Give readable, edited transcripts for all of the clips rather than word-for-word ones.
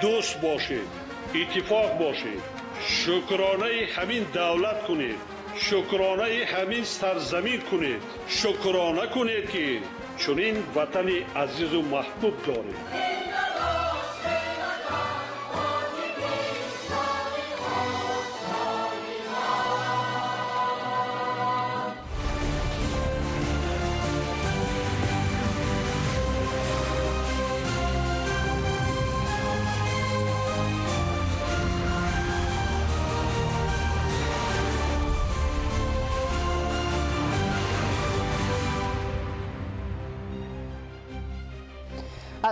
Дӯст бошед, иттифоқ бошед, шукронаи ҳамин давлат кунед, шукронаи ҳамин сарзамин кунед, шукрона кунед, ки чунин ватани азизу маҳбуб доред.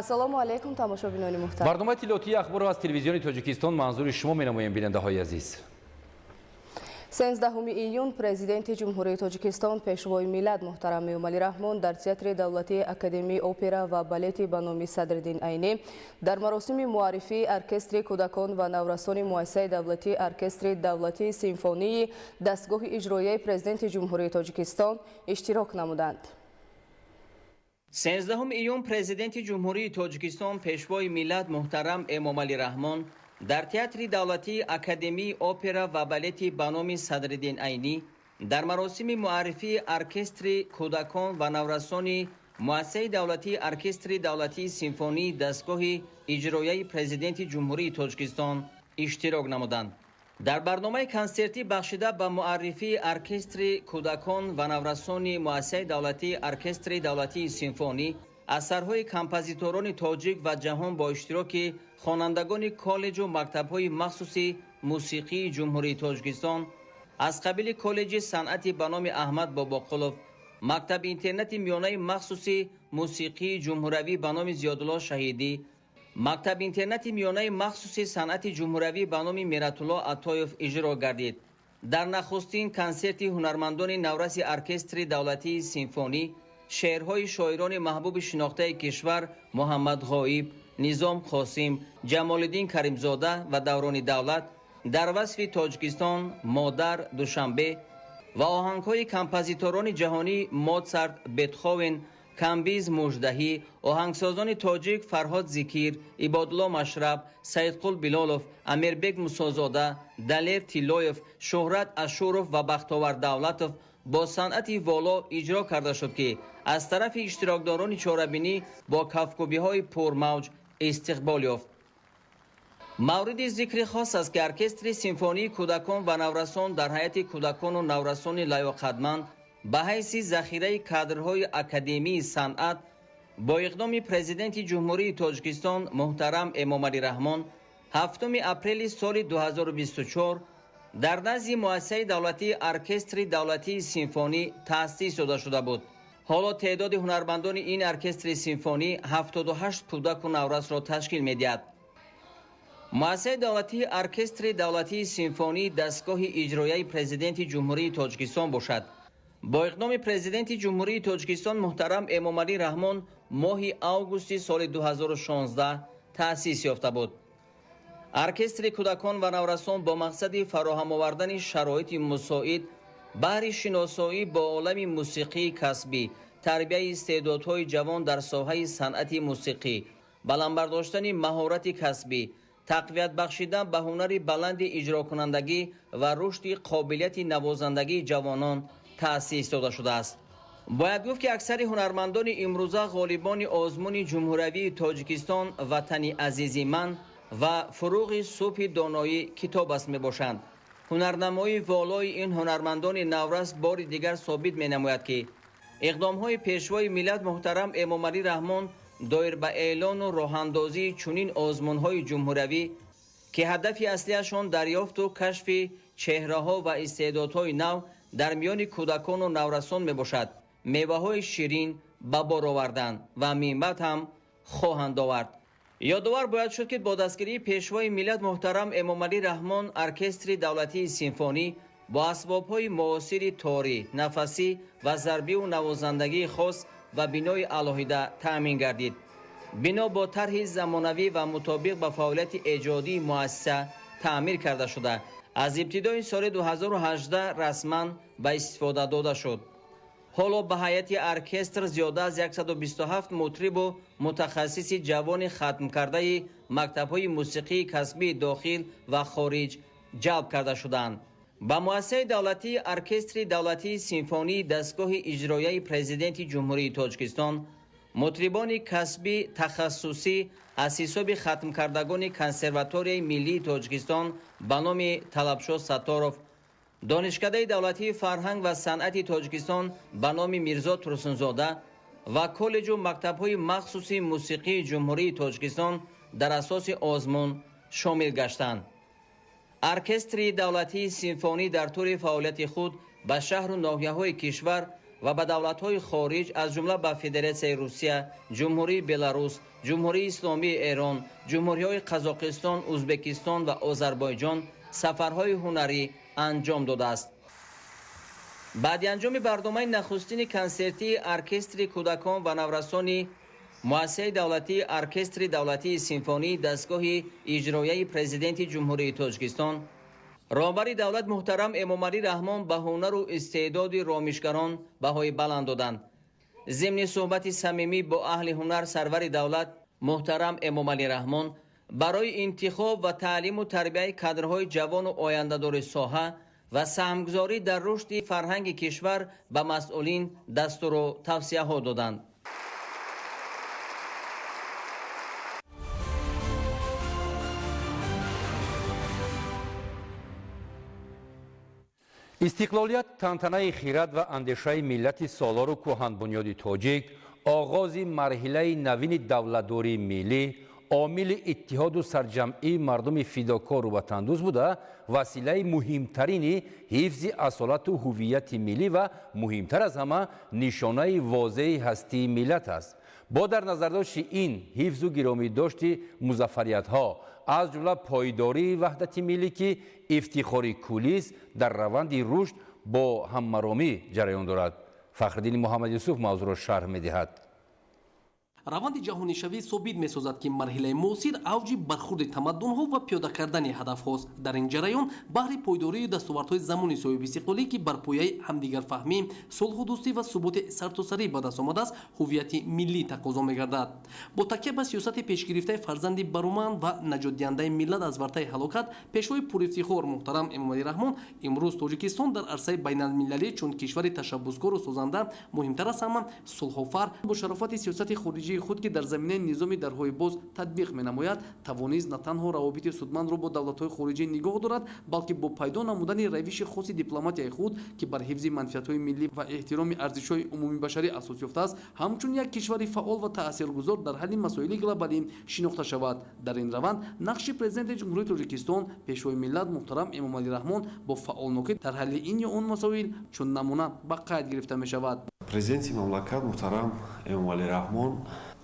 Ассалому алайкум, тамошобинони муҳтарам. Барномаи иттилоотии Ахборро аз Телевизиони Тоҷикистон манзури шумо менамоем, бинандаҳои азиз. 13 июн Президенти Ҷумҳурии Тоҷикистон, Пешвои миллат муҳтарам Эмомалӣ Раҳмон дар Театри давлатии Академияи опера ва балети ба номи Садриддин Айнӣ дар маросими муаррифии оркестри кӯдакон ва наврасони Муассисаи давлатии Оркестри давлатии симфонии дастгоҳи иҷроияи Президенти Ҷумҳурии Тоҷикистон иштирок намуданд. 13 июн Президенти Ҷумҳурии Тоҷикистон, Пешвои миллат муҳтарам Эмомалӣ Раҳмон дар Театри давлатии Академияи опера ва балети ба номи Садриддин Айнӣ дар маросими муаррифии оркестри кӯдакон ва наврасони Муассисаи давлатии Оркестри давлатии симфонии дастгоҳи иҷроияи Президенти Ҷумҳурии Тоҷикистон иштирок намуданд. Дар барномаи консертӣ, бахшида ба муаррифии оркестри кӯдакон ва наврасони Муассисаи давлатии Оркестри давлатии симфонӣ, асарҳои композиторони тоҷик ва ҷаҳон бо иштироки хонандагони коллеҷу мактабҳои махсуси мусиқии Ҷумҳурии Тоҷикистон аз қабили коллеҷи санъати ба номи Аҳмад Бобоқулов, мактаби интернати миёнаи махсуси мусиқии ҷумҳуравӣ ба номи Зиёдулло Шаҳидӣ, мактаби интернати миёнаи махсуси санъати ҷумҳуравӣ ба номи Мератулло Атоев иҷро гардид. Дар нахустин консерти ҳунармандони навраси оркестри давлатии симфонӣ шеърҳои шоирони маҳбуби шинохтаи кишвар Муҳаммад Ғоиб, Низом Қосим, Ҷамолиддин Каримзода ва Даврони Давлат дар васфи Тоҷикистон, модар, Душанбе ва оҳангҳои композиторони ҷаҳонӣ Моцарт, Бетховен, Камбиз Муждаҳӣ, оҳангсозони тоҷик Фарҳод Зикир, Ибодулло Машраб, Саидқул Билолов, Амирбек Мусозода, Далер Тиллоев, Шӯҳрат Ашуров ва Бахтовар Давлатов бо санъати воло иҷро карда шуд, ки аз тарафи иштирокдорони чорабинӣ бо кафкӯбиҳои пурмавҷ истиқбол ёфт. Мавриди зикри хос аст, ки оркестри симфонии кӯдакон ва наврасон дар ҳайати кӯдакону наврасони лаёқатманд ба ҳайси захираи кадрҳои Академияи санъат бо иқдоми Президенти Ҷумҳурии Тоҷикистон муҳтарам Эмомалӣ Раҳмон 7 апрели соли 2024 дар назди Муассисаи давлатии Оркестри давлатии симфонӣ таъсис дода шуда буд. Ҳоло теъдоди ҳунармандони ин оркестри симфонӣ 78 кӯдаку наврасро ташкил медиҳад. Муассисаи давлатии Оркестри давлатии симфонии дастгоҳи иҷроияи Президенти Ҷумҳурии Тоҷикистон бошад, бо иқдоми Президенти Ҷумҳурии Тоҷикистон муҳтарам Эмомалӣ Раҳмон моҳи августи соли 2016 таъсис ёфта буд. Оркестри кӯдакон ва наврасон бо мақсади фароҳам овардани шароити мусоид баҳри шиносоӣ бо олами мусиқии касбӣ, тарбияи истеъдодҳои ҷавон дар соҳаи санъати мусиқӣ, баланд бардоштани маҳорати касбӣ, тақвият бахшидан ба ҳунари баланди иҷрокунандагӣ ва рушди қобилияти навозандагии ҷавонон таъсис дода шудааст. Бояд гуфт, ки аксари ҳунармандони имрӯза ғолибони озмуни ҷумҳуравии Тоҷикистон «Ватани азизи ман» ва «Фуруғи субҳи доноӣ китоб аст» мебошанд. Ҳунарнамоии волои ин ҳунармандони наврас бори дигар собит менамояд, ки иқдомҳои Пешвои миллат муҳтарам Эмомалӣ Раҳмон доир ба эълону роҳандозии чунин озмунҳои ҷумҳуравӣ, ки ҳадафи аслиашон дарёфту кашфи чеҳраҳо ва истеъдодҳои нав дар миёни кӯдакону наврасон мебошад, меваҳои ширин ба бор оварданд ва минбаъд ҳам хоҳанд овард. Ёдовар бояд шуд, ки бо дастгирии Пешвои миллат муҳтарам Эмомалӣ Раҳмон оркестри давлатии симфонӣ бо асбобҳои муосири торӣ, нафасӣ ва зарбиву навозандагии хос ва бинои алоҳида таъмин гардид. Бино бо тарҳи замонавӣ ва мутобиқ ба фаъолияти эҷодии муассиса таъмир карда шуда, аз ибтидои соли 2018 расман ба истифода дода шуд. Ҳоло ба ҳайати оркестр зиёда аз 127 мутрибу мутахассиси ҷавони хатмкардаи мактабҳои мусиқии касбии дохил ва хориҷ ҷалб карда шуданд. Ба муассисаи давлатии Оркестри давлатии симфонии дастгоҳи иҷроияи Президенти Ҷумҳурии Тоҷикистон мутрибони касбӣ тахассусӣ аз ҳисоби хатмкардагони Консерваторияи миллии Тоҷикистон ба номи Талабшо Сатторов, Донишкадаи давлатии фарҳанг ва санъати Тоҷикистон ба номи Мирзо Турсунзода ва коллеҷу мактабҳои махсуси мусиқии Ҷумҳурии Тоҷикистон дар асоси озмун шомил гаштанд. Оркестри давлатии симфонӣ дар тӯли фаъолияти худ ба шаҳру ноҳияҳои кишвар ва ба давлатҳои хориҷ, аз ҷумла ба Федератсияи Русия, Ҷумҳурии Беларус, Ҷумҳурии Исломии Эрон, ҷумҳуриҳои Қазоқистон, Узбекистон ва Озарбойҷон сафарҳои ҳунарӣ анҷом додааст. Баъди анҷоми барномаи нахустини консертии оркестри кӯдакон ва наврасони муассисаи давлатии Оркестри давлатии симфонии дастгоҳи иҷроияи Президенти Ҷумҳурии Тоҷикистон роҳбари давлат муҳтарам Эмомалӣ Раҳмон ба ҳунару истеъдоди ромишгарон баҳои баланд доданд. Зимни суҳбати самимӣ бо аҳли ҳунар сарвари давлат муҳтарам Эмомалӣ Раҳмон барои интихоб ва таълиму тарбияи кадрҳои ҷавону ояндадори соҳа ва саҳмгузорӣ дар рушди фарҳанги кишвар ба масъулин дастуру тавсияҳо доданд. Истиқлолият тантанаи хирад ва андешаи миллати солору кӯҳанбунёди тоҷик, оғози марҳилаи навини давлатдории миллӣ, омили иттиҳоду сарҷамъии мардуми фидокору ватандӯст буда, василаи муҳимтарини ҳифзи асолату ҳуввияти миллӣ ва муҳимтар аз ҳама нишонаи возеҳи ҳастии миллат аст. Бо дар назардошти ин ҳифзу гиромидошти музаффариятҳо, аз ҷумла пойдории ваҳдати миллӣ, ки ифтихори куллист, дар раванди рушд бо ҳаммаромӣ ҷараён дорад. Фахриддини Муҳаммад Юсуф мавзӯъро шарҳ медиҳад. Раванди ҷаҳонишавӣ собит месозад, ки марҳилаи муосир авҷи бархурди тамаддунҳо ва пиёда кардани ҳадафҳост. Дар ин ҷараён баҳри пойдории дастовардҳои замони соҳибистиқлолӣ, ки бар пояи ҳамдигарфаҳмӣ, сулҳу дӯстӣ ва суботи сартосарӣ ба даст омадааст, ҳуввияти миллӣ тақозо мегардад. Бо такя ба сиёсати пешгирифтаи фарзанди баруманд ва наҷотдиҳандаи миллат аз вартаи ҳалокат, пешвои пурифтихор муҳтарам Эмомалӣ Раҳмон, имрӯз Тоҷикистон дар арсаи байналмилалӣ чун кишвари ташаббускору созанда, муҳимтар аз ҳама сулҳофар, бо шарофати сиёсати хориҷии худ, ки дар заминаи низоми дарҳои боз татбиқ менамояд, тавонист на танҳо равобити судмандро бо давлатҳои хориҷӣ нигоҳ дорад, балки бо пайдо намудани равиши хоси дипломатияи худ, ки бар ҳифзи манфиатҳои миллӣ ва эҳтироми арзишҳои умумибашарӣ асос ёфтааст, ҳамчун як кишвари фаъол ва таъсиргузор дар ҳалли масоили глобалӣ шинохта шавад. Дар ин раванд нақши Президенти Ҷумҳурии Тоҷикистон, пешвои миллат муҳтарам Эмомалӣ Раҳмон бо фаъолнокӣ дар ҳалли ин ё он масоил чун намуна ба қайд гирифта мешавад. Президенти мамлакат муҳтарам Эмомалӣ Раҳмон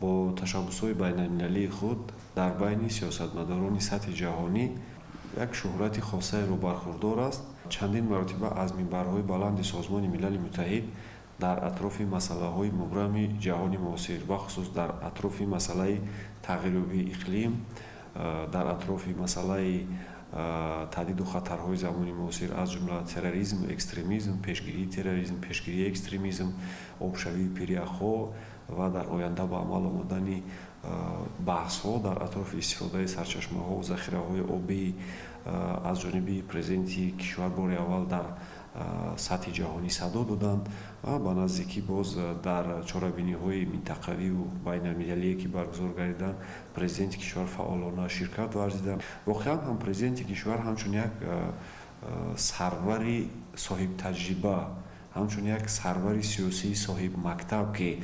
бо ташаббусҳои байналмилалии худ дар байни сиёсатмадорони сатҳи ҷаҳонӣ як шӯҳрати хосаеро бархурдор аст. Чандин маротиба аз минбарҳои баланди Созмони Милали Муттаҳид дар атрофи масъалаҳои мубрами ҷаҳони муосир, бахусус дар атрофи масъалаи тағйирёбии иқлим, дар атрофи масъалаи таҳдиду хатарҳои замони муосир, аз ҷумла терроризм, экстремизм, пешгирии терроризм, пешгирии экстремизм, обшавии пиряхҳо ва дар оянда ба амал омадани баҳсҳо дар атрофи истифодаи сарчашмаҳо, захираҳои обӣ, аз ҷониби президенти кишвар бори аввал дар сатҳи ҷаҳонӣ садо доданд ва ба наздикӣ боз дар чорабиниҳои минтақавию байналмилалие, ки баргузор гардиданд, президенти кишвар фаъолона ширкат варзиданд. Воқеан ҳам президенти кишвар ҳамчун як сарвари соҳибтаҷриба, ҳамчун як сарвари сиёсии соҳибмактаб, ки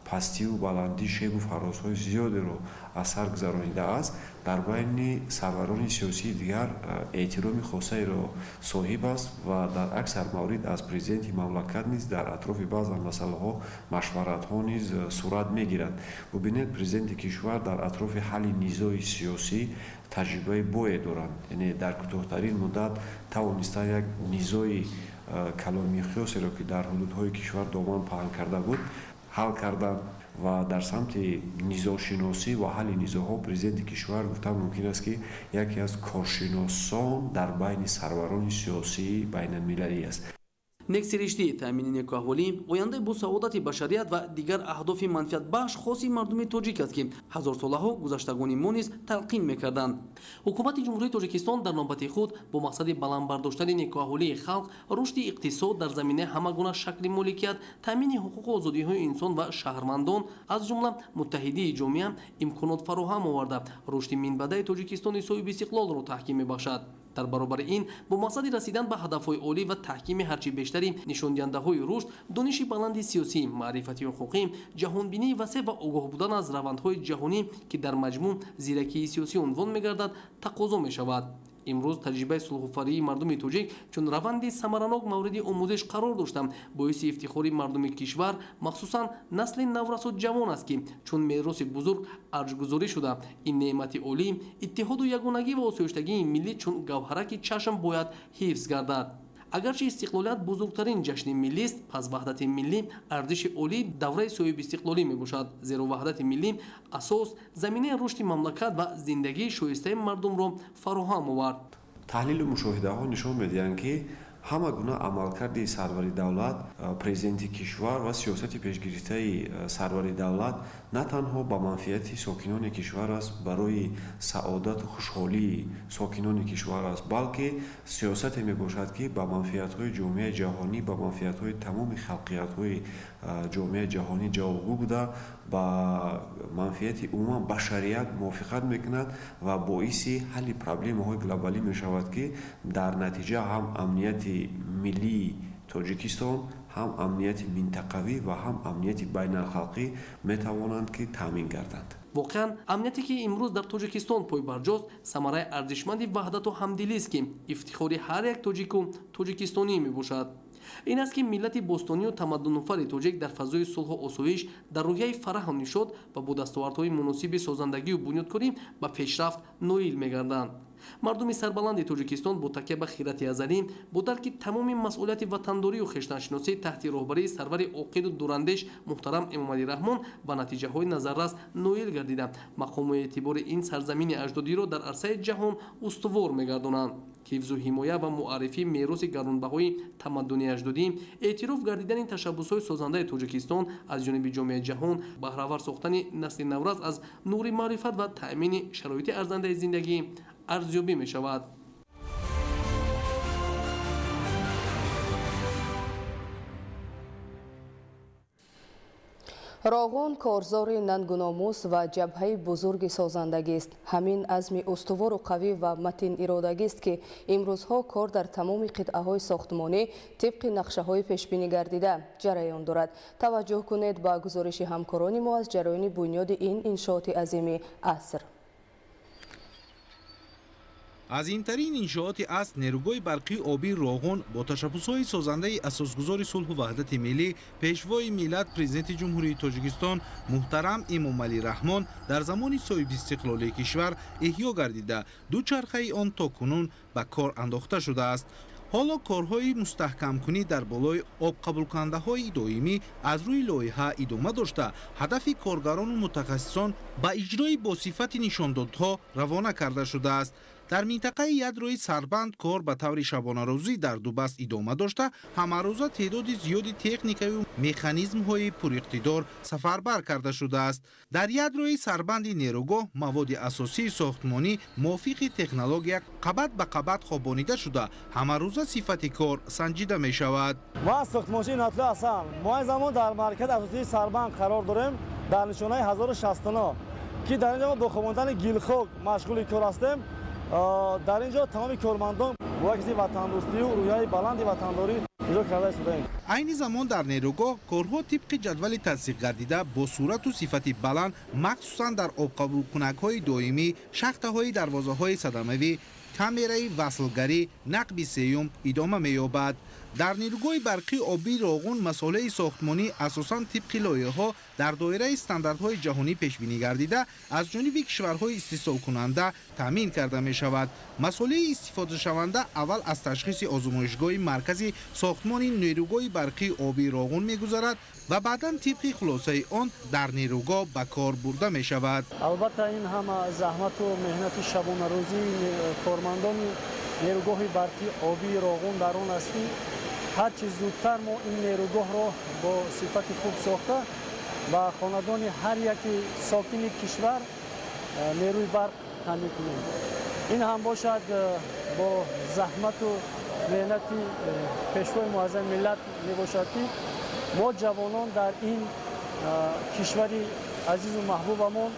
пастиву баландӣ, шебу фарозҳои зиёдеро аз сар гузаронидааст, дар байни сарварони сиёсии дигар эътироми хосаеро соҳиб аст ва дар аксар маврид аз президенти мамлакат низ дар атрофи баъзан масъалаҳо машваратҳо низ сурат мегирад. Бубинед, президенти кишвар дар атрофи ҳалли низои сиёсӣ таҷрибаи бое доранд, яъне дар кӯтоҳтарин муддат тавонистанд як низои калонмиқёсеро, ки дар ҳудудҳои кишвар доман паҳн карда буд, ҳал карданд ва дар самти низошиносӣ ва ҳалли низоҳо президенти кишвар, гуфтан мумкин аст, ки яке аз коршиносон дар байни сарварони сиёсии байналмилалӣ аст. Нексириштӣ, таъмини некӯаҳволӣ, ояндаи босаодати башарият ва дигар аҳдофи манфиатбахш хоси мардуми тоҷик аст, ки ҳазорсолаҳо гузаштагони мо низ талқин мекарданд. Ҳукумати Ҷумҳурии Тоҷикистон дар навбати худ бо мақсади баланд бардоштани некӯаҳволии халқ, рушди иқтисод дар заминаи ҳама гуна шакли моликият, таъмини ҳуқуқу озодиҳои инсон ва шаҳрвандон, аз ҷумла муттаҳидии ҷомеа, имконот фароҳам оварда, рушди минбаъдаи Тоҷикистони соҳибистиқлолро таҳким мебахшад. Дар баробари ин, бо мақсади расидан ба ҳадафҳои олӣ ва таҳкими ҳарчи бештари нишондиҳандаҳои рушд, дониши баланди сиёсӣ, маърифати ҳуқуқӣ, ҷаҳонбинии васеъ ва огоҳ будан аз равандҳои ҷаҳонӣ, ки дар маҷмӯъ зиракии сиёсӣ унвон мегардад, тақозо мешавад. Имрӯз таҷрибаи сулҳофарии мардуми тоҷик чун раванди самаранок мавриди омӯзиш қарор дошта, боиси ифтихори мардуми кишвар, махсусан насли наврасу ҷавон аст, ки чун мероси бузург арҷгузорӣ шуда, ин неъмати олӣ, иттиҳоду ягонагӣ ва осоиштагии миллӣ чун гавҳараки чашм бояд ҳифз гардад. Агарчи истиқлолият бузургтарин ҷашни миллист, пас ваҳдати миллӣ арзиши олии давраи соҳибистиқлолӣ мебошад, зеро ваҳдати миллӣ асос, заминаи рушди мамлакат ва зиндагии шоистаи мардумро фароҳам овард. Таҳлилу мушоҳидаҳо нишон медиҳанд, ки ҳама гуна амалкарди сарвари давлат, президенти кишвар ва сиёсати пешгирифтаи сарвари давлат на танҳо ба манфиати сокинони кишвар аст, барои саодату хушҳолии сокинони кишвар аст, балки сиёсате мебошад, ки ба манфиатҳои ҷомеаи ҷаҳонӣ, ба манфиатҳои тамоми халқиятҳои ҷомеаи ҷаҳонӣ ҷавобгӯ буда, ба манфиати умуман башарият мувофиқат мекунад ва боиси ҳалли проблемаҳои глобалӣ мешавад, ки дар натиҷа ҳам амнияти миллии Тоҷикистон, ҳам амнияти минтақавӣ ва ҳам амнияти байналхалқӣ метавонанд, ки таъмин гарданд. Воқеан, амнияте, ки имрӯз дар Тоҷикистон пойбарҷост, самараи арзишманди ваҳдату ҳамдилист, ки ифтихори ҳар як тоҷику тоҷикистонӣ мебошад. Ин аст, ки миллати бостонию тамаддунофари тоҷик дар фазои сулҳу осоиш, дар рӯҳияи фараҳу нишод ва бо дастовардҳои муносиби созандагию бунёдкорӣ ба пешрафт ноил мегарданд. Мардуми сарбаланди Тоҷикистон бо такя ба хирати азалӣ, бо дарки тамоми масъулияти ватандорию хештаншиносӣ таҳти роҳбарии сарвари оқилу дурандеш муҳтарам Эмомалӣ Раҳмон ба натиҷаҳои назаррас ноил гардида, мақому эътибори ин сарзамини аҷдодиро дар арсаи ҷаҳон устувор мегардонанд. Ҳифзу ҳимоя ва муаррифии мероси гаронбаҳои тамаддуни аҷдодӣ, эътироф гардидани ташаббусҳои созандаи Тоҷикистон аз ҷониби ҷомеаи ҷаҳон, баҳравар сохтани насли наврас аз нури маърифат ва таъмини шароити арзандаи зиндагӣ арзёбӣ мешавад. Роғун корзори нангуномус ва ҷабҳаи бузурги созандагист. Ҳамин азми устувору қавӣ ва матин иродагист, ки имрӯзҳо кор дар тамоми қитъаҳои сохтмонӣ тибқи нақшаҳои пешбинӣ гардида ҷараён дорад. Таваҷҷӯҳ кунед ба гузориши ҳамкорони мо аз ҷараёни бунёди ин иншооти азими аср. Азимтарин иншооти аср, нерӯгоҳи барқии обии Роғун, бо ташаббусҳои созандаи асосгузори сулҳу ваҳдати миллӣ, пешвои миллат, президенти Ҷумҳурии Тоҷикистон муҳтарам Эмомалӣ Раҳмон дар замони соҳибистиқлолии кишвар эҳё гардида, ду чархаи он то кунун ба кор андохта шудааст. Ҳоло корҳои мустаҳкамкунӣ дар болои обқабулкунандаҳои доимӣ аз рӯи лоиҳа идома дошта, ҳадафи коргарону мутахассисон ба иҷрои босифати нишондодҳо равона карда шудааст. Дар минтақаи ядрои Сарбанд кор ба таври шабонарӯзӣ дар дубаст идома дошта, ҳамарӯза теъдоди зиёди техникаю механизмҳои пуриқтидор сафарбар карда шудааст. Дар ядрои сарбанди нерӯгоҳ маводи асосии сохтмонӣ мувофиқи технология қабат ба қабат хобонида шуда, ҳамарӯза сифати кор санҷида мешавад. Ма сохтмончии Натли Ҳасан. Мо ин замон дар маркази асосии Сарбанд қарор дорем, дар нишонаи 1069, ки дар ин ҷо мо бо хобондани гилхок машғули кор ҳастем. Дар ин ҷо тамоми кормандон бо як ватандӯстию рӯҳияи баланди ватандорӣ иҷро карда истодаем. Айни замон дар нерӯгоҳ корҳо тибқи ҷадвали тасдиқ гардида бо сурату сифати баланд, махсусан дар обқабулкунакҳои доимӣ, шахтаҳои дарвозаҳои садамавӣ, камераи васлгарӣ, нақби сеюм идома меёбад. Дар нерӯгоҳи барқии обии Роғун масолеҳи сохтмонӣ асосан тибқи лоиҳаҳо дар доираи стандартҳои ҷаҳонӣ пешбинӣ гардида, аз ҷониби кишварҳои истеҳсолкунанда таъмин карда мешавад. Масолеҳи истифодашаванда аввал аз ташхиси озмоишгоҳи маркази сохтмони нерӯгоҳи барқии обии Роғун мегузарад ва баъдан тибқи хулосаи он дар нерӯгоҳ ба кор бурда мешавад. Албатта, ин ҳама заҳмату меҳнати шабонарӯзии кормандони нерӯгоҳи барқии обии Роғун дар он аст, ки Ҳарчи зудтар мо ин нерӯгоҳро бо сифати хуб сохта ба хонадони ҳар яки сокини кишвар нерӯи барқ таъмин кунем. Ин ҳам бошад бо заҳмату меҳнати Пешвои Муаззами миллат мебошад, ки мо ҷавонон дар ин кишвари азизу маҳбубамон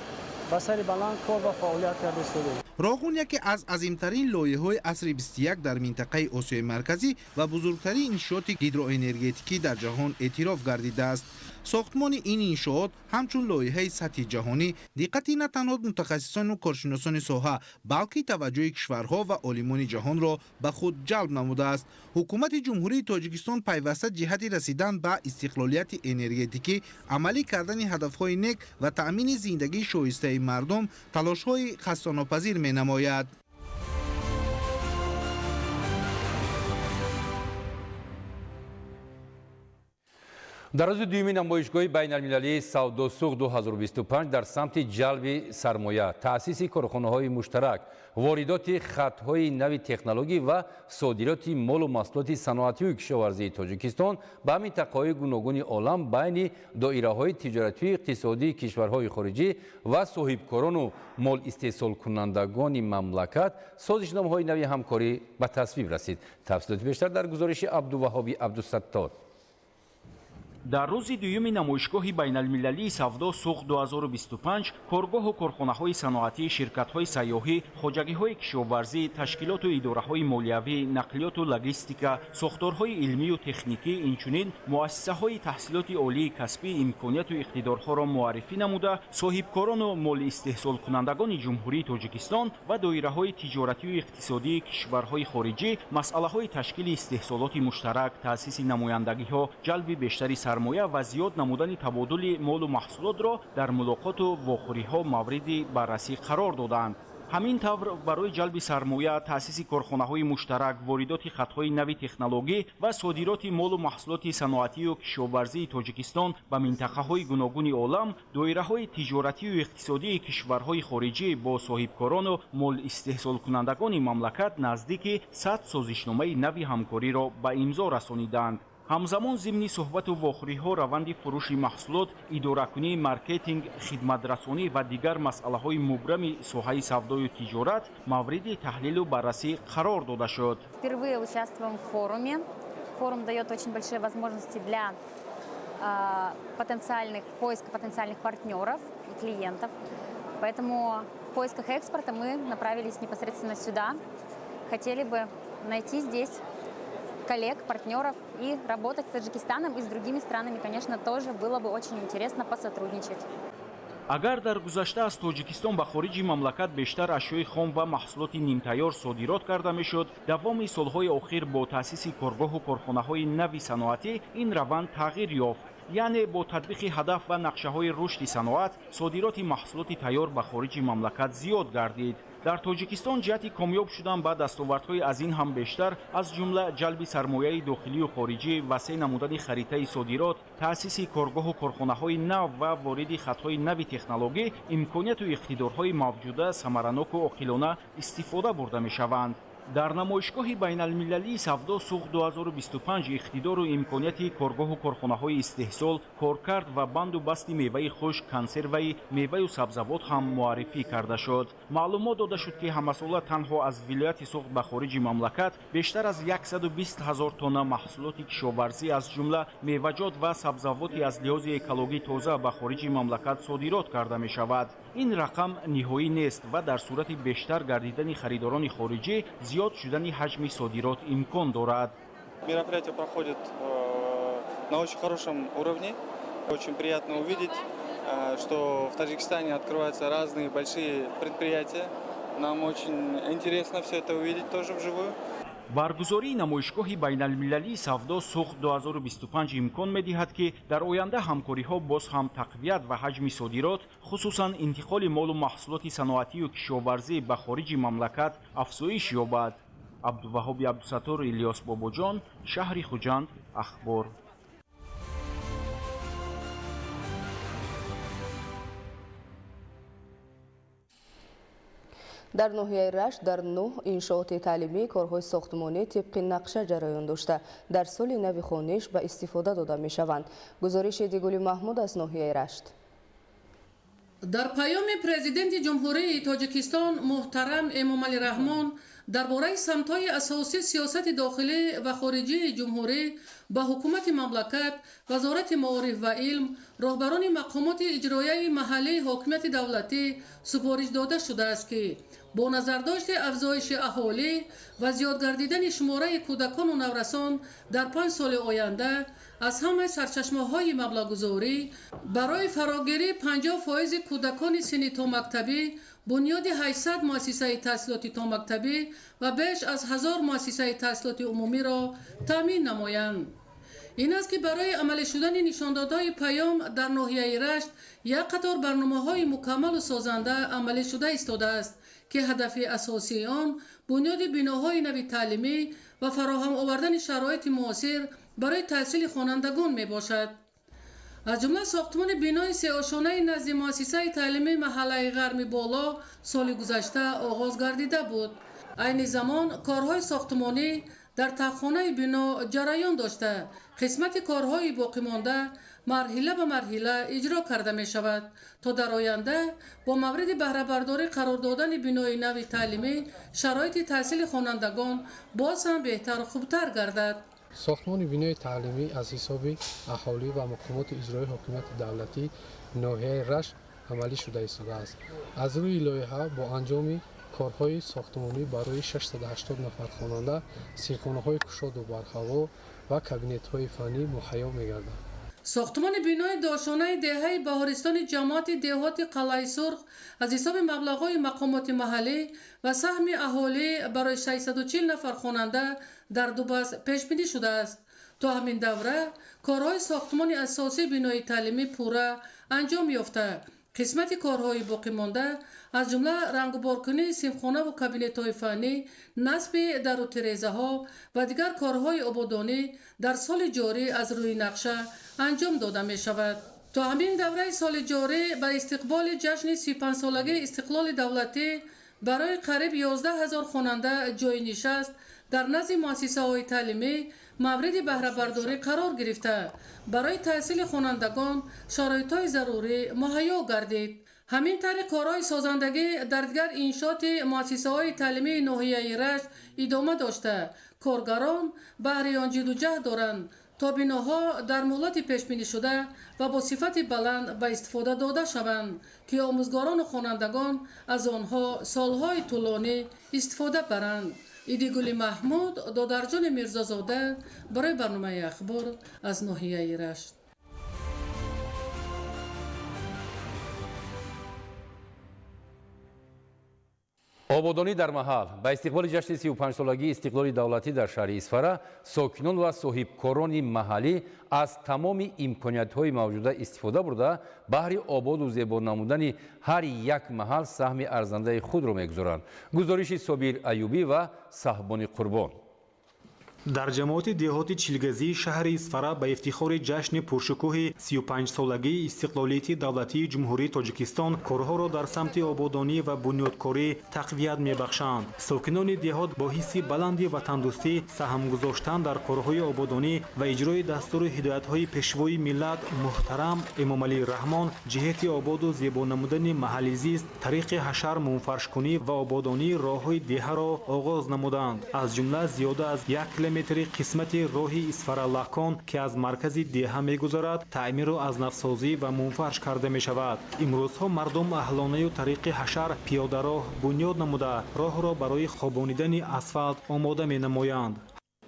ба сари баланд кор ва фаъолият карда истодаем. Роғун яке аз азимтарин лоиҳаҳои асри 21 дар минтақаи Осиёи Марказӣ ва бузургтарин иншооти гидроэнергетикӣ дар ҷаҳон эътироф гардидааст. Сохтмони ин иншоот ҳамчун лоиҳаи сатҳи ҷаҳонӣ диққати на танҳо мутахассисону коршиносони соҳа, балки таваҷҷӯҳи кишварҳо ва олимони ҷаҳонро ба худ ҷалб намудааст. Ҳукумати Ҷумҳурии Тоҷикистон пайваста ҷиҳати расидан ба истиқлолияти энергетикӣ, амалӣ кардани ҳадафҳои нек ва таъмини зиндагии шоистаи мардум талошҳои хастанопазир менамояд. Дар рӯзи дуюми намоишгоҳи байналмилалии Савдосуғд 2025 дар самти ҷалби сармоя, таъсиси корхонаҳои муштарак, воридоти хатҳои нави технологӣ ва содироти молу маҳсулоти саноатию кишоварзии Тоҷикистон ба минтақаҳои гуногуни олам байни доираҳои тиҷоратию иқтисодии кишварҳои хориҷӣ ва соҳибкорону молистеҳсолкунандагони мамлакат созишномаҳои нави ҳамкорӣ ба тасвиб расид. Тафсилоти бештар дар гузориши Абдуваҳоби Абдусаттор. Дар рӯзи дуюми намоишгоҳи байналмилалии Савдо Суғд 2025 коргоҳу корхонаҳои саноатӣ, ширкатҳои сайёҳӣ, хоҷагиҳои кишоварзӣ, ташкилоту идораҳои молиявӣ, нақлиёту логистика, сохторҳои илмию техникӣ, инчунин муассисаҳои таҳсилоти олии касбӣ имконияту иқтидорҳоро муаррифӣ намуда, соҳибкорону молистеҳсолкунандагони Ҷумҳурии Тоҷикистон ва доираҳои тиҷоратию иқтисодии кишварҳои хориҷӣ масъалаҳои ташкили истеҳсолоти муштарак, таъсиси намояндагиҳо, ҷалби бештари сармоя ва зиёд намудани табодули молу маҳсулотро дар мулоқоту вохӯриҳо мавриди баррасӣ қарор доданд. Ҳамин тавр, барои ҷалби сармоя, таъсиси корхонаҳои муштарак, воридоти хатҳои нави технологӣ ва содироти молу маҳсулоти саноатию кишоварзии Тоҷикистон ба минтақаҳои гуногуни олам, доираҳои тиҷоратию иқтисодии кишварҳои хориҷӣ бо соҳибкорону молистеҳсолкунандагони мамлакат наздики 100 созишномаи нави ҳамкориро ба имзо расониданд. Ҳамзамон, зимни суҳбату вохӯриҳо раванди фурӯши маҳсулот, идоракунӣ, маркетинг, хидматрасонӣ ва дигар масъалаҳои мубрами соҳаи савдою тиҷорат мавриди таҳлилу баррасӣ қарор дода шуд. Впервые участвуем в форуме. Форум дает очень большие возможности для потенциальных, поиска потенциальных партнеров и клиентов. Поэтому в поисках экспорта мы направились непосредственно сюда. Хотели бы найти здесь коллег, партнеров и работать с Таджикистаном и с другими странами, конечно, тоже было бы очень интересно посотрудничать. Агар дар гузашта аз Тоҷикистон ба хориҷи мамлакат бештар ашёи хом ва маҳсулоти нимтайёр содирот карда мешуд, давоми солҳои охир бо таъсиси коргоҳу корхонаҳои нави саноатӣ ин раванд тағйир ёфт. Яъне бо татбиқи ҳадаф ва нақшаҳои рушди саноат содироти маҳсулоти тайёр ба хориҷи мамлакат зиёд гардид. Дар Тоҷикистон ҷиҳати комёб шудан ба дастовардҳои аз ин ҳам бештар, аз ҷумла ҷалби сармояи дохилию хориҷӣ, васеъ намудани харитаи содирот, таъсиси коргоҳу корхонаҳои нав ва вориди хатҳои нави технологӣ, имконияту иқтидорҳои мавҷуда самараноку оқилона истифода бурда мешаванд. Дар намоишгоҳи байналмилалии Савдо Суғд 2025 иқтидору имконияти коргоҳу корхонаҳои истеҳсол, коркард ва банду басти меваи хушк, консерваи меваю сабзавот ҳам муаррифӣ карда шуд. Маълумот дода шуд, ки ҳамасола танҳо аз вилояти Суғд ба хориҷи мамлакат бештар аз 120 ҳазор тонна маҳсулоти кишоварзӣ, аз ҷумла меваҷот ва сабзавоти аз лиҳози экологӣ тоза ба хориҷи мамлакат содирот карда мешавад. Ин рақам ниҳоӣ нест ва дар сурати бештар гардидани харидорони хориҷӣ зиёд шудани ҳаҷми содирот имкон дорад. Мероприятие проходит на очень хорошем уровне. Очень приятно увидеть, что в Таджикистане открываются разные большие предприятия. Нам очень интересно все это увидеть тоже вживую. Баргузории намоишгоҳи байналмилалии Савдо Суғд 2025 имкон медиҳад, ки дар оянда ҳамкориҳо боз ҳам тақвият ва ҳаҷми содирот, хусусан интиқоли молу маҳсулоти саноатию кишоварзӣ ба хориҷи мамлакат афзоиш ёбад. Абдуваҳоби Абдусаттор, Илёс Бобоҷон, шаҳри Хуҷанд, Ахбор. Дар ноҳияи Рашт дар 9 иншооти таълимӣ корҳои сохтмонӣ тибқи нақша ҷараён дошта, дар соли нави хониш ба истифода дода мешаванд. Гузориши Дигули Маҳмуд аз ноҳияи Рашт. Дар паёми Президенти Ҷумҳурии Тоҷикистон муҳтарам Эмомалӣ Раҳмон дар бораи самтҳои асосии сиёсати дохилӣ ва хориҷии ҷумҳурӣ ба ҳукумати мамлакат, Вазорати маориф ва илм, роҳбарони мақомоти иҷроияи маҳаллии ҳокимияти давлатӣ супориш дода шудааст, ки бо назардошти афзоиши аҳолӣ ва зиёд гардидани шумораи кӯдакону наврасон дар 5 соли оянда аз ҳамаи сарчашмаҳои маблағгузорӣ барои фарогирии 50% кӯдакони синни томактабӣ, бунёди 800 муассисаи таҳсилоти томактабӣ ва беш аз 1000 муассисаи таҳсилоти умумиро таъмин намоянд. Ин аст, ки барои амалӣ шудани нишондодҳои паём дар ноҳияи Рашт як қатор барномаҳои мукаммалу созанда амалӣ шуда истодааст, ки ҳадафи асосии он бунёди биноҳои нави таълимӣ ва фароҳам овардани шароити муосир барои таҳсили хонандагон мебошад. Аз ҷумла сохтмони бинои сеошонаи назди муассисаи таълимии маҳаллаи Ғарми Боло соли гузашта оғоз гардида буд. Айни замон корҳои сохтмонӣ дар тахтхонаи бино ҷараён дошта, қисмати корҳои боқимонда марҳила ба марҳила иҷро карда мешавад, то дар оянда бо мавриди баҳрабардорӣ қарор додани бинои нави таълимӣ шароити таҳсили хонандагон боз ҳам беҳтару хубтар гардад. Сохтмони бинои таълимӣ аз ҳисоби аҳолӣ ва мақомоти иҷроии ҳокимияти давлатӣ ноҳияи Рашт амалӣ шуда истодааст. Аз рӯи лоиҳа бо анҷоми корҳои сохтмонӣ барои 680 нафар хонанда синфхонаҳои кушоду барҳаво ва кабинетҳои фаннӣ муҳайё мегарданд. Сохтмони бинои дошонаи деҳаи Баҳористони ҷамоати деҳоти Қалъаи Сурх аз ҳисоби маблағҳои мақомоти маҳаллӣ ва саҳми аҳолӣ барои 640 нафар хонанда дар Дубас пешбинӣ шудааст. То ҳамин давра корҳои сохтмони асосии бинои таълимӣ пурра анҷом ёфта, қисмати корҳои боқимонда аз ҷумла рангуборкунии синфхонаву кабинетҳои фаннӣ, насби дару тирезаҳо ва дигар корҳои ободонӣ дар соли ҷорӣ аз рӯи нақша анҷом дода мешавад. То ҳамин давраи соли ҷорӣ ба истиқболи ҷашни 35-солагии истиқлоли давлатӣ барои қариб 11 000 хонанда ҷойи нишаст дар назди муассисаҳои таълимӣ мавриди баҳрабардорӣ қарор гирифта, барои таҳсили хонандагон шароитҳои зарурӣ муҳайё гардид. Ҳамин тариқ корҳои созандагӣ дар дигар иншооти муассисаҳои таълимии ноҳияи Рашт идома дошта, коргарон баҳри он ҷидду ҷаҳд доранд, то биноҳо дар муҳлати пешбинишуда ва бо сифати баланд ба истифода дода шаванд, ки омӯзгорону хонандагон аз онҳо солҳои тӯлонӣ истифода баранд. Идигули Маҳмуд, Додарҷони Мирзозода барои барномаи Ахбор аз ноҳияи Рашт. Ободонӣ дар маҳал. Ба истиқболи ҷашни 35-солагии истиқлоли давлатӣ дар шаҳри Исфара сокинон ва соҳибкорони маҳаллӣ аз тамоми имкониятҳои мавҷуда истифода бурда, баҳри ободу зебо намудани ҳар як маҳал саҳми арзандаи худро мегузоранд. Гузориши Собир Аюбӣ ва Саҳбони Қурбон. Дар ҷамоати деҳоти Чилгазии шаҳри Исфара ба ифтихори ҷашни пуршукӯҳи 35-солагии истиқлолияти давлатии Ҷумҳурии Тоҷикистон корҳоро дар самти ободонӣ ва бунёдкорӣ тақвият мебахшанд. Сокинони деҳот бо ҳисси баланди ватандӯстӣ саҳм гузоштан дар корҳои ободонӣ ва иҷрои дастуру ҳидоятҳои Пешвои миллат муҳтарам Эмомалӣ Раҳмон ҷиҳати ободу зебо намудани маҳалли зист, тариқи ҳашар мунфаршкунӣ ва ободонии роҳҳои деҳаро оғоз намуданд. Аз ҷумла зиёда аз 1 километри қисмати роҳи Исфара-Лакон, ки аз маркази деҳа мегузарад, таъмиру аз навсозӣ ва мунфарш карда мешавад. Имрӯзҳо мардум аҳлонаю тариқи ҳашар пиёдароҳ бунёд намуда, роҳро барои хобонидани асфалт омода менамоянд.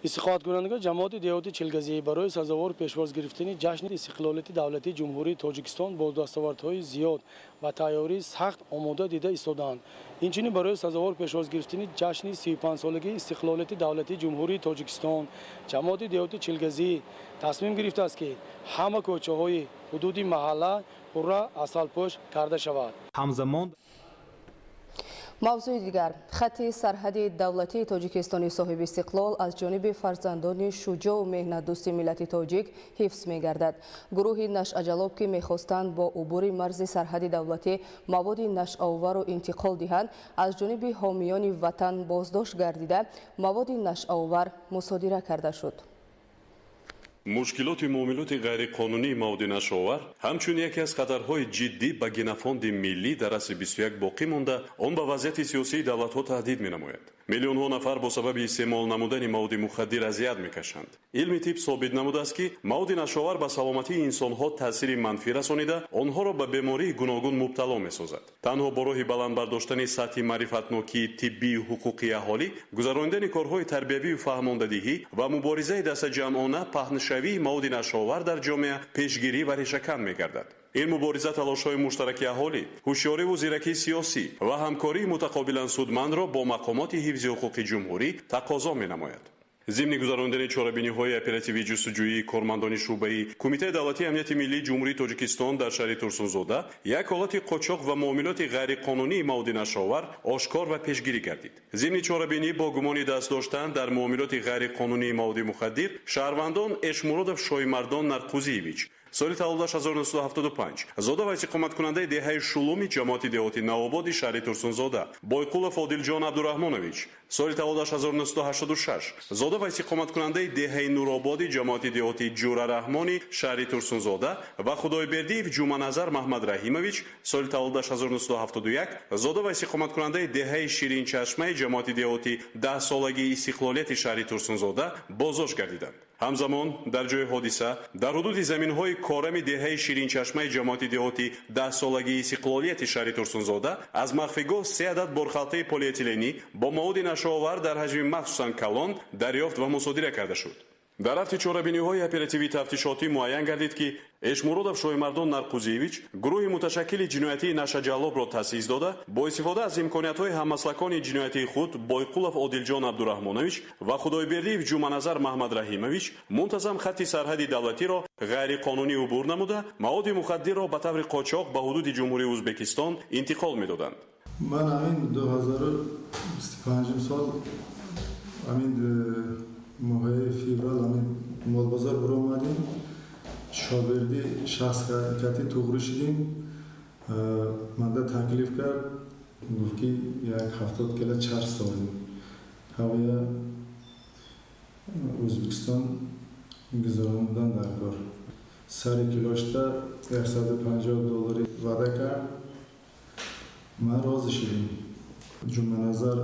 Истиқоаткунандагони ҷамоати деҳоти Чилгазӣ барои сазовор пешвоз гирифтани ҷашни истиқлолияти давлатии Ҷумҳурии Тоҷикистон бо дастовардҳои зиёд ва тайёрии сахт омода дида истодаанд. Инчунин барои сазовор пешвоз гирифтани ҷашни 35-солагии истиқлолияти давлатии Ҷумҳурии Тоҷикистон ҷамоати деҳоти Чилгазӣ тасмим гирифтааст, ки ҳама кӯчаҳои ҳудуди маҳалла пурра асфалтпӯш карда шавад. Ҳамзамон Мавзӯи дигар. Хати сарҳади давлатии Тоҷикистони соҳиби истиқлол аз ҷониби фарзандони шуҷоъу меҳнатдӯсти миллати тоҷик ҳифз мегардад. Гурӯҳи нашъаҷалоб, ки мехостанд бо убури марзи сарҳади давлатӣ маводи нашъаоварро интиқол диҳанд, аз ҷониби ҳомиёни ватан боздошт гардида, маводи нашъаовар мусодира карда шуд. Мушкилоти муомилоти ғайриқонунии маводи нашъаовар ҳамчун яке аз хатарҳои ҷиддӣ ба генофонди миллӣ дар асри 21 боқӣ монда, он ба вазъияти сиёсии давлатҳо таҳдид менамояд. Миллионҳо нафар бо сабаби истеъмол намудани маводи мухаддир азият мекашанд. Илми тиб собит намудааст, ки маводи нашъаовар ба саломатии инсонҳо таъсири манфӣ расонида, онҳоро ба бемории гуногун мубтало месозад. Танҳо бо роҳи баланд бардоштани сатҳи маърифатнокии тиббию ҳуқуқии аҳолӣ, гузаронидани корҳои тарбиявию фаҳмондадиҳӣ ва муборизаи дастаҷамъона паҳншавии маводи нашъаовар дар ҷомеа пешгирӣ ва решакан мегардад. Ин мубориза талошҳои муштараки аҳолӣ, ҳушёриву зиракии сиёсӣ ва ҳамкории мутақобилан судмандро бо мақомоти ҳифзи ҳуқуқи ҷумҳурӣ тақозо менамояд. Зимни гузаронидани чорабиниҳои оперативии ҷустуҷӯии кормандони шӯъбаи Кумитаи давлатии амнияти миллии Ҷумҳурии Тоҷикистон дар шаҳри Турсунзода як ҳолати қочоқ ва муомилоти ғайриқонунии маводи нашъаовар ошкор ва пешгирӣ гардид. Зимни чорабинӣ бо гумони даст доштан дар муомилоти ғайриқонунии маводи мухаддир шаҳрвандон Эшмуродов Шоимардон Нарқузиевич, соли таваллудаш 1975, зода ва истиқоматкунандаи деҳаи Шулуми ҷамоати деҳоти Навободи шаҳри Турсунзода, Бойқулов Одилҷон Абдураҳмонович, соли таваллудаш 1986, зода ва истиқоматкунандаи деҳаи Нурободи ҷамоати деҳоти Ҷурараҳмони шаҳри Турсунзода ва Худойбердиев Ҷуманазар Маҳмадраҳимович, соли таваллудаш 1971, зода ва истиқоматкунандаи деҳаи Ширинчашмаи ҷамоати деҳоти даҳсолагии истиқлолияти шаҳри Турсунзода боздошт гардиданд. Ҳамзамон дар ҷои ҳодиса дар ҳудуди заминҳои корами деҳаи Ширинчашмаи ҷамоати деҳоти даҳсолагии истиқлолияти шаҳри Турсунзода аз махфигоҳ се адад борхалтаи полиэтиленӣ бо маводи нашъаовар дар ҳаҷми махсусан калон дарёфт ва мусодира карда шуд. Дар рафти чорабиниҳои оперативии тафтишотӣ муайян гардид, ки Эшмуродов Шоимардон Нарқузиевич гурӯҳи муташаккили ҷиноятии нашъаҷаллобро таъсис дода, бо истифода аз имкониятҳои ҳаммаслакони ҷиноятии худ Бойқулов Одилҷон Абдураҳмонович ва Худойбердиев Ҷуманазар Маҳмадраҳимович мунтазам хатти сарҳади давлатиро ғайриқонунӣ убур намуда, маводи мухаддирро ба таври қочоқ ба ҳудуди Ҷумҳурии Ӯзбекистон интиқол медоданд. Ман ҳамин 2025 сол ҳамин моҳи феврал ҳамин молбозор баромадем, шогирди шахс кати туғрӣ шудем. Манда таклиф кард, гуфт ки як 70 кило чарс дорем, ҳавоя Ӯзбекистон гузарондан дар кор. Сари килошта 150 доллари ваъда кард, ман розӣ шудем. Ҷумъаназар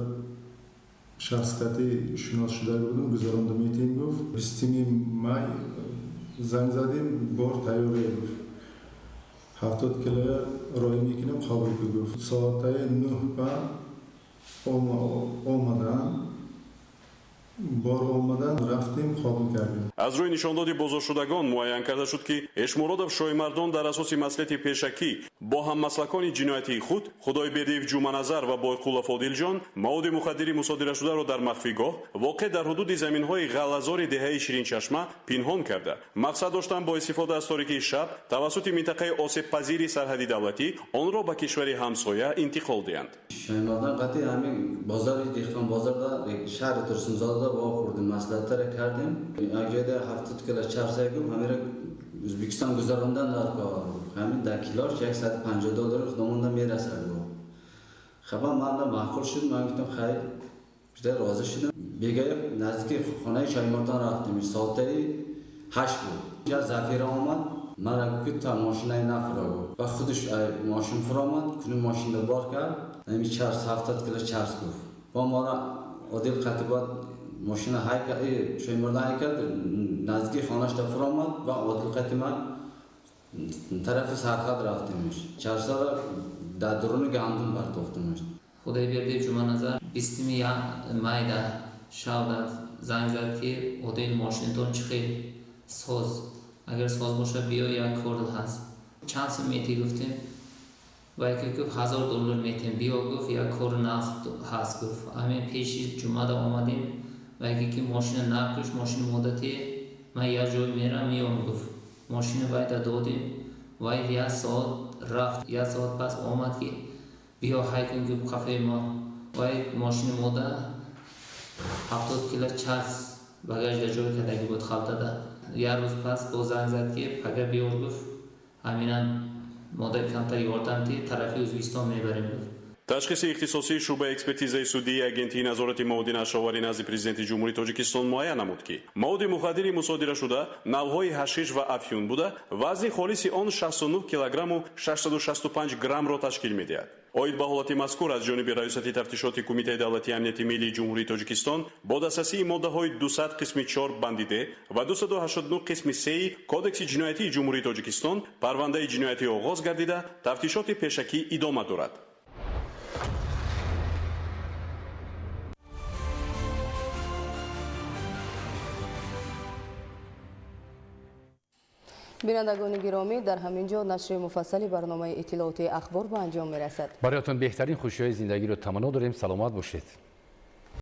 шахс кати шинос шуда будем, гузаронда метем гуфт. 20 май занг задем, бор тайёре гуфт. 70 кило роҳӣ мекунем, қабул кун гуфт. Соатаи 9 ба омадан, бор омадан, рафтем, қабул кардем. Аз рӯи нишондоди боздоштшудагон муайян карда шуд, ки Эшмуродов Шоимардон дар асоси маслиҳати пешакӣ бо ҳаммаслакони ҷиноятии худ Худойбердиев Ҷуманазар ва Бойқулов Одилҷон маводи мухаддири мусодирашударо дар махфигоҳ воқеъ дар ҳудуди заминҳои ғаллазори деҳаи Ширинчашма пинҳон карда, мақсад доштанд бо истифода аз торикии шаб тавассути минтақаи осебпазири сарҳади давлатӣ онро ба кишвари ҳамсоя интиқол диҳанд. Шоимардон қатъи ҳамин бозори деҳқон бозорда шаҳри Турсунзода вохӯрдем, маслиҳатро кардем. Як ҷойда 70 кило чарса гуфт, ҳаминро Ӯзбекистон гузарондан дар кор. Ҳамин дар килош 150 доллар худамонда мерасад гуфт. Хаба ман маъқул шуд, ман гуфтам хайр, бештар розӣ шудам. Бегоҳ наздики хонаи Шоимардон рафтем, соатаи 8 буд. Я Зафира омад, мара гуфт ки та мошинаи нафуро гуфт. Ва худаш мошин фуромад, кунун мошинро бор кард, ҳамин чарс 70 кило чарс гуфт. Бо мора Одил қатибот мошина ҳай кард, Шоимардон ҳай кард, наздики хонашда фуромад ва Одил қатима тарафи сарҳад рафтемш. Чарсаро дар дуруни гандум партофтемш. Худойбердиев Ҷуманазар 20 майда шабда занг зад, ки Одил мошинатон чӣ хел соз, агар соз бошад биё, як кор ҳаст. Чанд сум метӣ гуфтем, ва яке гуфт 1000 доллар метем, биё гуфт, як кор нағз ҳаст гуфт. Ҳамин пеши ҷумъада омадем, ва яке ки мошина накуш, мошини моддате, ман як ҷой мерам меём гуфт. Мошина вайда додем, вай як соат рафт, як соат пас омад, ки Биё ҳай кун, гуфт, қафаи мо. Вай мошини мода 70 кило чарс багажда ҷой кардагӣ буд, халтада. Як рӯз пас боз занг зад, ки пага биёр, гуфт, ҳаминам мода камтар ёрдам ти, тарафи Ӯзбекистон мебарем, гуфт. Ташхиси ихтисосии шӯъбаи экспертизаи судии Агентии назорати маводи нашъаоварӣ назди Президенти Ҷумҳурии Тоҷикистон муайян намуд, ки маводи мухаддири мусодирашуда навъҳои ҳашиш ва афюн буда, вазни холиси он 69 килограмму 665 граммро ташкил медиҳад. Оид ба ҳолати мазкур аз ҷониби Раёсати тафтишоти Кумитаи давлатии амнияти миллии Ҷумҳурии Тоҷикистон бо дастрасии моддаҳои 200 қисми 4 банди д ва 289 қисми 3 Кодекси ҷиноятии Ҷумҳурии Тоҷикистон парвандаи ҷиноятӣ оғоз гардида, тафтишоти пешакӣ идома дорад. Бинандагони гиромӣ, дар ҳамин ҷо нашри муфассали барномаи иттилоотии Ахбор ба анҷом мерасад. Бароятон беҳтарин хушиҳои зиндагиро таманно дорем. Саломат бошед.